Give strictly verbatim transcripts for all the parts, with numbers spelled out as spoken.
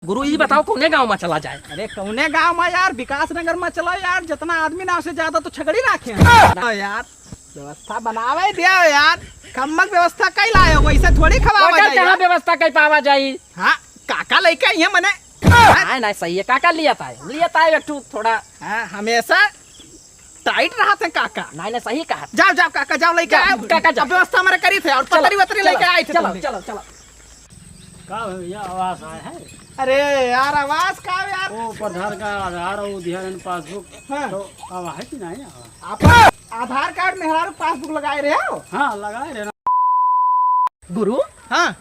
गुरु, ई बताओ, कौने गाँव मा चला जाए? अरे, कौने गाँव मा यार? विकास नगर मा चला यार, जितना आदमी ना, उससे ज्यादा तो छगड़ी राखे हैं। हाँ यार, व्यवस्था बनावे दिया यार, कम्मक व्यवस्था कई लाए हो, वैसे थोड़ी खवावा ओकर जाए कहाँ यार। व्यवस्था कई पावा जाई? हाँ, काका लइके आइए मने। नहीं, नहीं, सही है, काका लिया ताए, लिया ताए एक ठू थोड़ा। हाँ, हमेशा टाइट रहत है काका। नहीं, नहीं, सही कहा। जाओ, जाओ काका, जाओ लइके जाओ, आओ। काका, जाओ। अब व्यवस्था हमारे करी थे और चलो, पतरी वतरी चलो, लइके आए थे चलो, तुमने। चलो, चलो। का भैया, आवास आए है? अरे यार, आवास का यार? ओ, आधार कार्ड, आधार और उधियान पासबुक। हाँ। तो अब है कि नहीं आवा? आप आधार कार्ड मेहरारू पासबुक लगाए रहे हो? हाँ, लगाए रहे ना। गुरु? हाँ।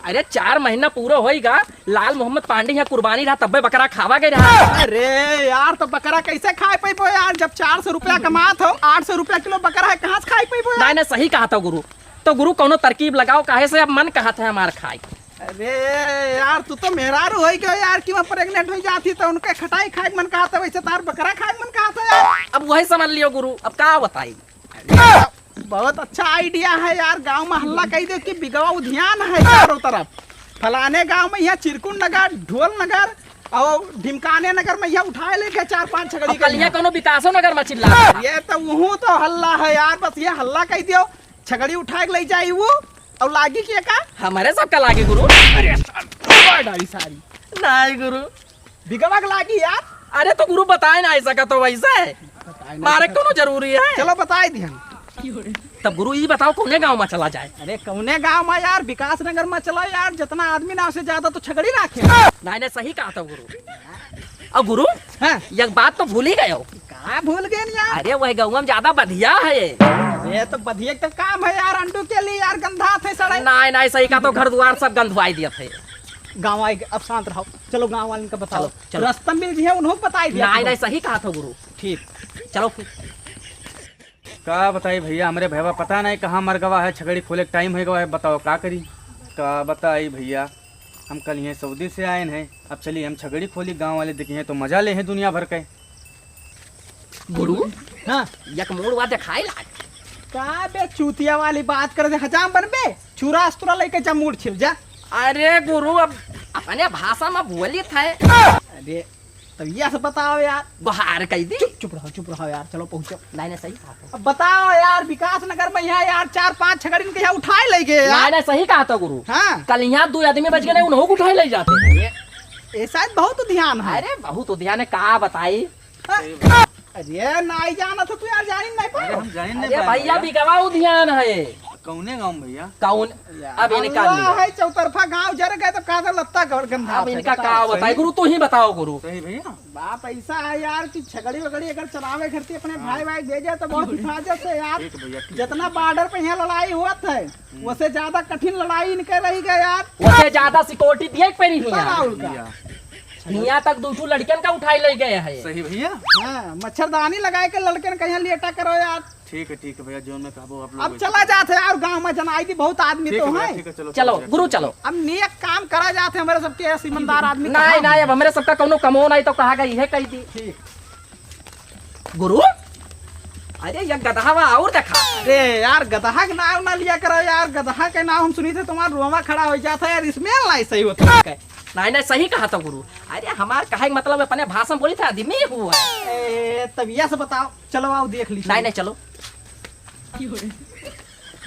अरे, चार महीना पूरा होइगा, लाल मोहम्मद पांडे यहाँ कुर्बानी रहा, तब्बे बकरा खावा गए रहा। अरे यार, तो बकरा कैसे खाए पैबो यार? जब चार सौ रुपया कमात हो, आठ सौ रुपया किलो बकरा है, कहाँ से खाए पैबो यार? नहीं, नहीं, सही कहा था गुरु। तो गुरु, कौनो तरकीब लगाओ, काहे से अब मन कहत है हमार खाए। अरे यार, तू तो मेहरारू होई गयो यार, कि वहाँ प्रेग्नेंट हो जाती तो उनके खटाई खाए के मन कहत है, वैसे तार बकरा खाए के मन कहत है यार। अब वही समझ लियो गुरु, अब का बताई। अरे, बहुत अच्छा आइडिया है यार, गाँव में हल्ला कह दे कि बिगवा उधियान है चारों तरफ, फलाने गाँव में यहाँ चिरकुट नगर, ढोल नगर और ढिमकाने नगर में यहाँ उठाए लेके चार पांच छगड़ी अब कल यहाँ कौनो विकासो नगर में चिल्ला। ये तो वहू तो हल्ला है यार, बस ये हल्ला कह दियो, छगड़ी उठाए के ले जाई वो, और लागी के का? हमारे सबका लागी गुरु। अरे साल, डाली सारी। नहीं गुरु। बिगवा के लागी यार। अरे तो गुरु बताए ना ऐसा का तो वैसे। बताए ना मारे ऐसा। कौनो जरूरी है? चलो बताए दिहन। तब गुरु ई बताओ कौने गाँव में चला जाए? अरे कौने गाँव में यार, विकास नगर में चला यार, जितना आदमी ना उसे ज्यादा तो छगड़ी राखे। नहीं, नहीं, सही कहा था गुरु। अब गुरु, हाँ। एक बात तो भूल ही गए हो। का भूल गए यार? अरे वह गौवा में ज्यादा बढ़िया है। ये तो बढ़िया तो काम है यार, अंडू के लिए यार गंधा थे सड़े। नहीं, नहीं, सही कहा तो घर द्वार सब गंधवाई दिया थे। गाँव आए, अब शांत रहो, चलो गाँव वाले का बताओ। चलो, चलो। रास्ता मिल जिहे, उन्हों को बताई दिया नहीं, करो। नहीं, सही कहा था गुरु। ठीक। चलो फिर। का बताई भैया, हमरे भैया पता नहीं कहाँ मर गवा है, छगड़ी खोले के टाइम हो गवा है, बताओ का करी? का बताई भैया, हम कल यहाँ सऊदी से आए हैं, अब चलिए हम छगड़ी खोली, गाँव वाले दिखे हैं तो मजा ले हैं दुनिया भर के। गुरु, हाँ। एक मूड़ वा दिखाई लाग। का बे चूतिया वाली बात कर दे, हजाम बन बे, चूरा अस्तुरा लेके जा मूड़ छिल जा। अरे गुरु, अब अपने भाषा में बोली थे। अरे तब ये से बताओ यार। बहार कह दी। चुप, चुप रहो, चुप रहो यार, चलो पहुँचो। नहीं, नहीं, सही कहा। अब बताओ यार, विकास नगर में यहाँ यार चार पांच छगड़िन के यहाँ उठाए ले गए यार। नहीं, नहीं, सही कहा तो गुरु। हाँ। कल यहाँ दो आदमी बच गए, नहीं, उन्हों को उठाए ले जाते। ये, ये शायद बहुत ध्यान है। अरे बहुत ध्यान है, का बताई। हाँ। अरे नाई जाना था तू यार, जानी नहीं अरे पाए। हम जानी नहीं अरे पाए भैया, भैया। बिगवा उधियान है। कौने गाँव में भैया? कौन? अब ये निकाल अल्लाह लिया। है, चौतरफा गाँव जर गए तो का लत्ता गड़ गंधा अब था, इनका बताओ। का बताए सही? गुरु, तू ही बताओ गुरु। सही भैया। बात ऐसा है यार कि छगड़ी वगड़ी अगर चलावे घर से अपने हाँ। भाई भाई भेजे तो बहुत हिफाजत से यार। ठीक भैया, ठीक। जितना बॉर्डर पे यहाँ लड़ाई हुआ था, हम्म। उससे ज्यादा कठिन लड़ाई इनके रही गए यार। उससे ज्यादा सिक्योरिटी दिए के पड़ी हियाँ। बताओ उनका। भैया। हियाँ तक दो ठो लड़कन का उठाई ले गए हैं। सही भैया। हाँ, मच्छरदानी लगाए के लड़कन का यहाँ लेटा करो यार। ठीक है, ठीक है भैया, जो मैं कहबो आप लोग अब वैसे चला करो। जात है यार, गाँव में जनाई दी बहुत आदमी ठीक तो है भैया, है। ठीक है, चलो, चलो, चलो भैया, गुरु, चलो। चलो। अब नेक काम करा जात है, हमारे सबके ऐसे ईमानदार आदमी नहीं, कहाँ नहीं, हैं? अब हमारे सबका कौनो कमो नहीं तो कहा गई है, कह दी। ठीक। गुरु, अरे ये गदहवा और देखा। अरे यार, गदहा के नाव ना लिया करो यार, गदहा के नाव हम सुनी थे तुम्हारा रोवा खड़ा हो जाता है यार, इसमें नहीं सही होता है। नहीं, नहीं, सही कहा था गुरु। अरे हमार कहे के मतलब अपने भाषा में बोली था, आदमी हुआ। ए, तब ये से बताओ, चलो आओ देख ली। नहीं, नहीं, चलो।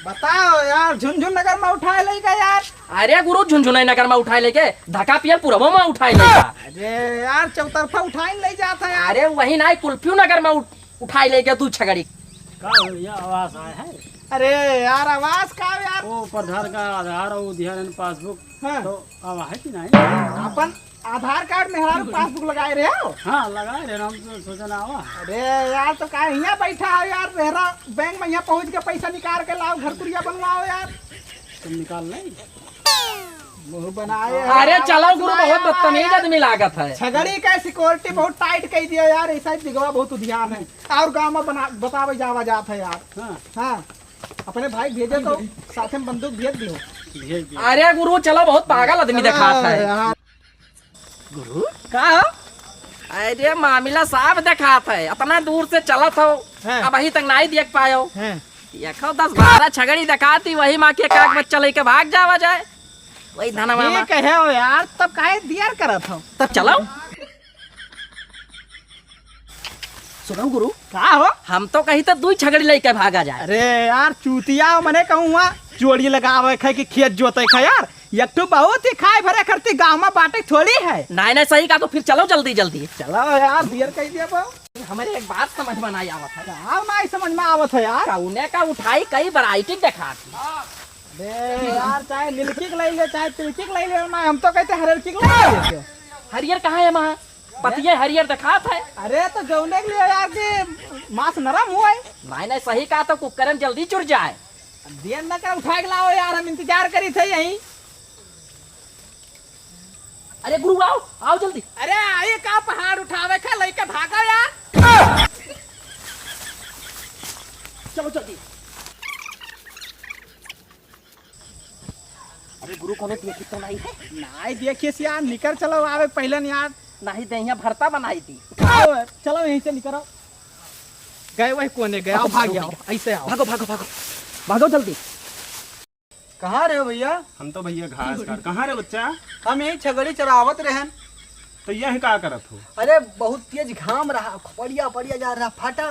बताओ यार, झुनझुन नगर में उठाए लेके यार। अरे गुरु, झुनझुन नगर में उठाए लेके, धका पियल पुरबो में उठाए लेके। अरे यार, चौतरफा उठाए ले जाता है यार। अरे वही ना, कुल्फी नगर में उठ-, उठाए लेके तू छगड़ी। का हो, ये आवास आए है? अरे यार, आवास का यार? ओ, आधार कार्ड, आधार और उधियान पासबुक। हाँ। तो अब है कि नहीं? अपन आधार कार्ड मेहरारू पासबुक लगाए रहे हो? हाँ, लगाए रहे, हम तो सोचा ना आवा। अरे यार, तो का यहाँ बैठा है यार, मेहरा बैंक में यहाँ पहुँच के पैसा निकाल के लाओ, घर कुरिया बनवाओ यार। तुम निकाल नहीं? मुँह बनाए अरे यार, चलो गुरु, बहुत बदतमीज आदमी लागत है। छगड़ी का सिक्योरिटी बहुत टाइट कर दिया यार, ऐसा ही दिगवा बहुत उधियान है। और गाँव में बना, बतावे जावा जात है यार। हाँ। हाँ, अपने भाई भेजे तो साथ में बंदूक भेज दियो। भेज दियो। अरे गुरु, चलो, बहुत पागल आदमी देखात है। यार। गुरु? का हो? अरे, मामला साफ देखात है, इतना दूर से चलत हो, हाँ। अब अभी तक नहीं देख पायो। हाँ। देखो, दस बारह छगड़ी देखाती, वही माँ के काग बच्चा लेके भाग जावा जाए। वही धनवा मा। ठीक है हो यार, तब काहे दियर करत हो? तब चलो। सुनो गुरु। का हो? हम तो कही तो दुई छगड़ी लइके भागा जाए। अरे यार, चूतिया मने कहूँ हुआ, जोड़ी लगावे खे कि खेत जोते खे यार, एक ठो बहुत ही खाए भरे खरती गाँव मा बाटे थोड़ी है। नहीं, नहीं, सही कहा, तो फिर चलो जल्दी, जल्दी। चलो यार, दियर कह दिया बा। हमरे एक बात समझ मा नहीं आवत है। का नहीं समझ मा आवत है यार? कौने का उठाई, कई variety देखात है। अरे यार, चाहे निलकी के लइ ले, चाहे तिलकी के लइ ले, ना, हम तो कहते हरियर की के लइ ले। हरियर कहाँ है वहाँ? पतिये हरियर देखात है। अरे तो जौने के लिए यार कि मांस नरम हुआ है। नहीं, नहीं, सही कहा, तो कुकर में जल्दी चुर जाए। देर न कर, उठा के लाओ यार, हम इंतजार करी थे यहीं। अरे गुरु, आओ, आओ जल्दी। अरे आई का पहाड़ उठावे के लइके भागो यार। चलो जल्दी। अरे गुरु, कोनो देखी तो नहीं है? नहीं देखिए यार, निकर चलो आवे पहले न यार। नहीं दे, यहाँ भरता बनाई थी। आओ, चलो यहीं से निकरो। गए वही कोने गए, आओ, भाग जाओ, ऐसे आओ। भागो, भागो, भागो, भागो जल्दी। कहाँ रहे हो भैया? हम तो भैया घास काट। कहाँ रहे बच्चा? हम यही छगड़ी चरावत रहन। तो यह का करत हो? अरे बहुत तेज घाम रहा, बढ़िया बढ़िया जा रहा फाटा,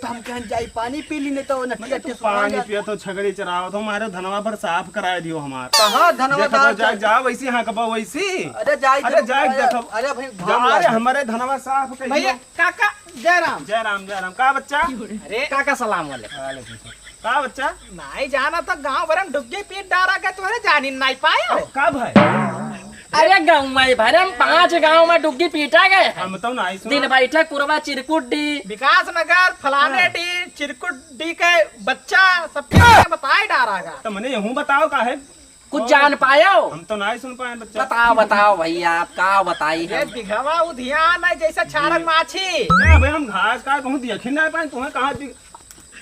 तो हम कहन जाई पानी पी ली, नहीं तो नटी अट्टी सुना पानी जात। पिया तो छगड़ी चरावत हो, हमारे धनवा भर साफ कराए दियो हमार। कहाँ धनवा देखो, धार जाए, कर- जाओ वैसी, हाँ कबा वैसी। अरे जाई अरे देखो, जाए अरे, देखो। अरे भाई, जाओ, घाम अरे लगा। हमारे धनवा साफ कर भैया, दियो। काका, जय राम। जय राम, जय राम। का बच्चा? अरे काका सलाम वाले। वालेकुम सलाम। का बच्चा? नाई जाना तो गांव भर में डुग्गी पीट डारा गए, तुम्हारे जानी नाई पायो। अरे, का भाई? अरे गांव में भरे हम पांच गांव में डुग्गी पीटा गए हैं। हम तो नाई सुना। दिन बैठक पुरवा चिरकुट डी। विकास नगर, फलाने हाँ। डी, चिरकुट डी के बच्चा सबके बताए डारा गा। तो मने यहूँ बताओ का है? कुछ जान पायो? हम तो नाई सुन पाए बच्चा। बताओ, बताओ भैया, आप का बताई अरे हम? बिघवा उधियान है जैसे छारक माछी। अरे भाई, हम घास का कहूँ देखी नाई पाए, तुम्हें कहाँ दिख-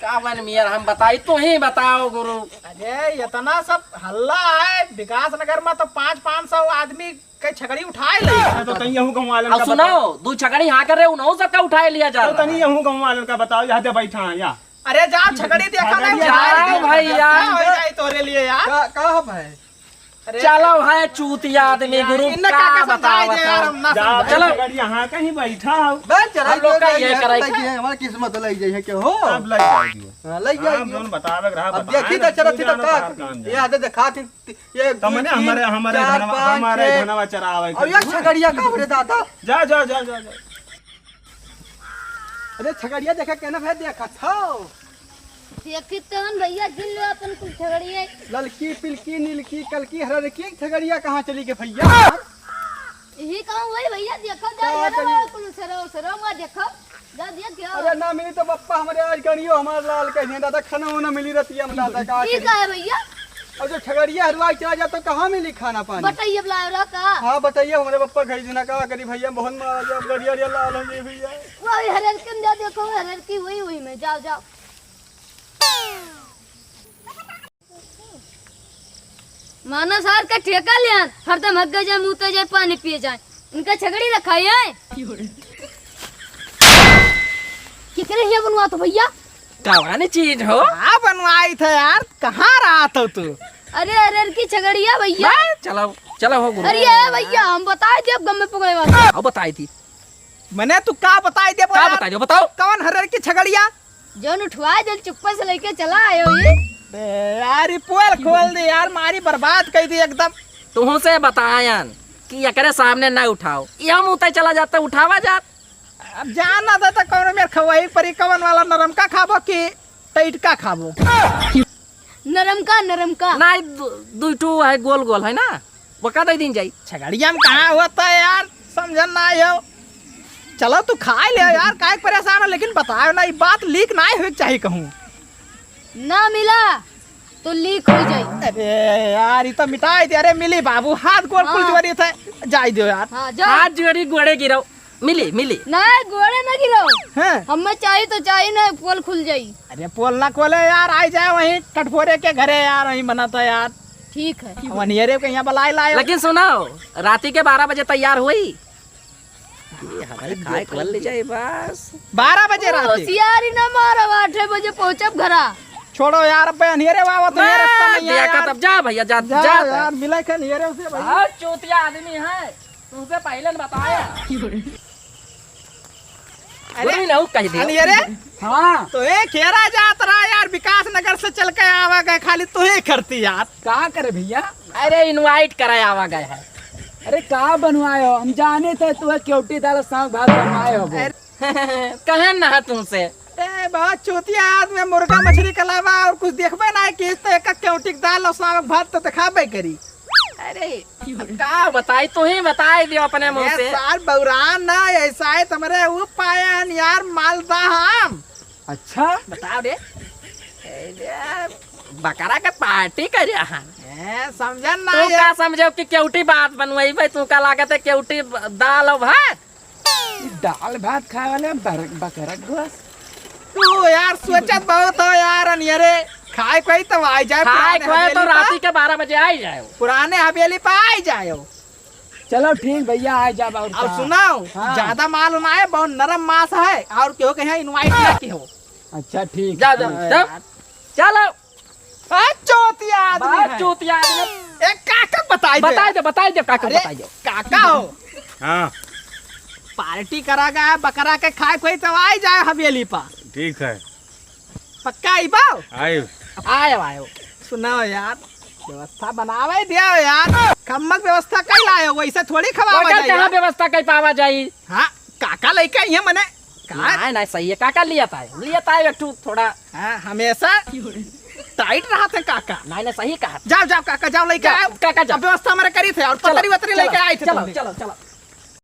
का बन मियर हम बताई, तू ही बताओ गुरु। अरे इतना सब हल्ला है विकास नगर में, तो पाँच, पाँच सौ आदमी के छगड़ी उठाए ले। अरे तो तनी यहूँ गाँव वालन अब का सुनो, बताओ। दू छगड़ी यहाँ करे, उन्हों सबका उठाए लिया जा तो रहा तनी है। यहूँ गाँव वालन का बताओ, यहाँ दे बैठा है, या। अरे जा छगड़ी देखा छगड़ी नहीं, जाओ भाई, जाओ। क्या हो जाए तोरे लिए यार? का, का हो भाई? अरे चलो है चूतिया आदमी, यार, गुरु इन्हें का का का समझाए बतावा दे यार, था? हम ना जाओ, समझाए। चलो। छगड़ी यहाँ कहीं बैठा हो। बस चला हम लोग का ये ये कराई लग था। गई है, हमारी किस्मत लग गई है, क्या हो? अब लग जाएगी। हाँ, लग हाँ, जाएगी। हम जोन बतावे के रहा, अब बताए देखी ना, तो चलत तू थी तो जानो का? तोहार काम जाने। ये आदे देखा थी, ये तो मने दू, तीन, हमारे, हमारे चार, धनवा, पाँच, हमारे छः। धनवा चरावे के और ये लिए। छगड़िया का रे दादा? जा, जा, जा, जा, जा। अरे छगड़िया देखा केना भाई देखा था। देखी तहन भैया, गिन लो अपन कुल छगड़िया। ललकी, पिलकी, नीलकी, कलकी, हररकी छगड़िया कहाँ चली गई भैया? यही कहूँ वही भैया, देखो जा, कहाँ ये चली? रहो कुल सरो, सरो मा देखो। जा देख गया। अरे ना मिली तो पप्पा हमरे आज गणियो हमार लाल कहिए, दादा खाना वाना मिली रहती है हम दादा का ठीक करी? है भैया। और जो छगड़िया हरवा के चला जा तो कहाँ मिली खाना पानी? बटैया बुलाए रहा का? हाँ बटैया हमरे पप्पा घर जुना का करी भैया, बहुत मारा जा, गड़िया गड़िया लाल हो गई भैया। वही हररकी में जा देखो, हररकी वही, वही में जाओ, जाओ। मानो सार का ठेका लियान, हरदम हग्गे जाए, मूते जाए, पानी पिए जाए। इनका छगड़ी रखाई है। केकरे हिया बनवा तो भैया? कवानी चीज हो? का बनवाई था यार? कहाँ रहा था तू? अरे, अरे, इनकी छगड़िया भैया। बस, चलो, चलो हो गुरु। अरे, ये भैया, हम बताए थे अब गम में पकड़े वाला। अब बताई थी। मने तू का बताई दे का यार? बताई दे, बताओ। कौन हररकी छगड़िया? जौन उठवाए दिल चुप्पे से लेके चला आयो ये। बे यार, ये पोल खोल दे यार, मारी बर्बाद कर दी एकदम। तुहू से बतायन कि एकरे सामने ना उठाओ, ये हम उतर चला जाता, उठावा जात। अब जाना था तो कौन मेर खवाई परी, कवन वाला नरमका खाबो कि टइटका खाबो? नरमका, नरमका। नहीं, दु-, दुई ठो है, गोल गोल है ना, वका दे दीन जाई। छगड़िया में कहाँ होता है यार, समझन ना आयो। चलो तू खाए ले यार, काहे के परेशान हो, लेकिन बतायो ना, ये बात लीक ना होए के चाही कहूँ। ना मिला तो लीक हो जाई। अरे यार, ये तो मिटाई दे। अरे मिली बाबू, हाथ गोड़ कुल हाँ। जोड़ी थे, जाई दियो यार। हाँ, जा। हाथ जोड़ी गोड़े गिरो। मिली, मिली। नहीं, गोड़े ना गिरो। हैं? हमें चाहिए तो चाहिए ना, पोल खुल जाई। अरे पोल ना खोले यार, आई जाए वहीं कटफोरे के घरे यार, वहीं बनाता यार। ठीक है। वनियरे के यहाँ बुलाए लाए। लेकिन सुनो, राती के बारह बजे तैयार हुई। ये हमारे खाए खोल ले जाए बस। बारह बजे राती। होशियारी ना मारो, आठ बजे पहुँचब घरा। छोड़ो यार, अब अनियरे बाबा तो ये रास्ता नहीं है देखा यार। तब जा भैया, जा, जा जा। यार, मिले के अनियरे से भाई। बहुत चूतिया आदमी है, तुमसे पहले न बताया। अरे, गुरु नहु कह दियो। अनियरे? हाँ। तो एक हेरा जात रहा यार, विकास नगर से चल के आवा गए, खाली तू ही करती यार। का करे भैया? अरे, invite करे आवा गए है। अरे, का बनवाए हो? हम जाने थे तू केवटी दाल साग भात बनवाए हो वो। अरे, कहे ना है तुमसे। ए, बहुत चूतिया आदमी, मुर्गा मछली के अलावा और कुछ देखबे ना कि इस तो एक केवटी के दाल और साग भात तो दिखाबे करी। अरे, अब का बताई, तू ही बताई दियो अपने मुंह ए, से। सार बौरान ना, ऐसा है तुम्हारे वो पायन यार, मालदा हम। अच्छा? बताओ रे। ए, ए, बकरा के party करे हन। ए, समझन ना तू ये। का समझो कि केवटी बात बनवाई भाई, तू का लागत है केवटी ब-, दाल और भात? ई दाल भात खाए वाले बर-, बकरा के गोस। तू यार सोचत बहुत हो यार, अनियरे। खाए कोई तो आई जाए खाए पुराने कोई तो हवेली पर। राती के बारह बजे आई जाए। पुराने हवेली पर आई जाए। चलो ठीक भैया, आ जाब और अब का? सुनाओ, हाँ। ज्यादा माल ना है, बहुत नरम मांस है, और केहू के यहाँ invite ना किहो। अच्छा ठीक। जा, जा, हाँ। जा। चलो। आ, चूतिया आदमी बात है। चूतिया आदमी। ए, काका बताई दे। बताई दे, बताई दे, काका अरे, बताई दे। काका हो। हाँ। Party करा गया है, बकरा के खाए कोई तो आई जाए हवेली पर। ठीक है। पक्का आई बाओ? आयो। आयो, आयो। सुनाओ यार, व्यवस्था बनावे दिया यार। खम्मक व्यवस्था कई लायो, वैसे थोड़ी खवावा ओकर जाई कहाँ यार। व्यवस्था कई पावा जाई? हाँ, काका लइके आई है मने। का? नहीं, नहीं, सही है। काका लिया ताए, लिया ताए एक ठू थोड़ा। हाँ, हमेशा tight रहत है काका। नहीं, नहीं, सही कहा। जाओ, जाओ काका, जाओ लइके जाओ, आओ। काका जाओ। अब व्यवस्था हमारे करी थे और चलो, पतरी वतरी चलो, लइके आए थे चलो, तुमने। चलो, चलो।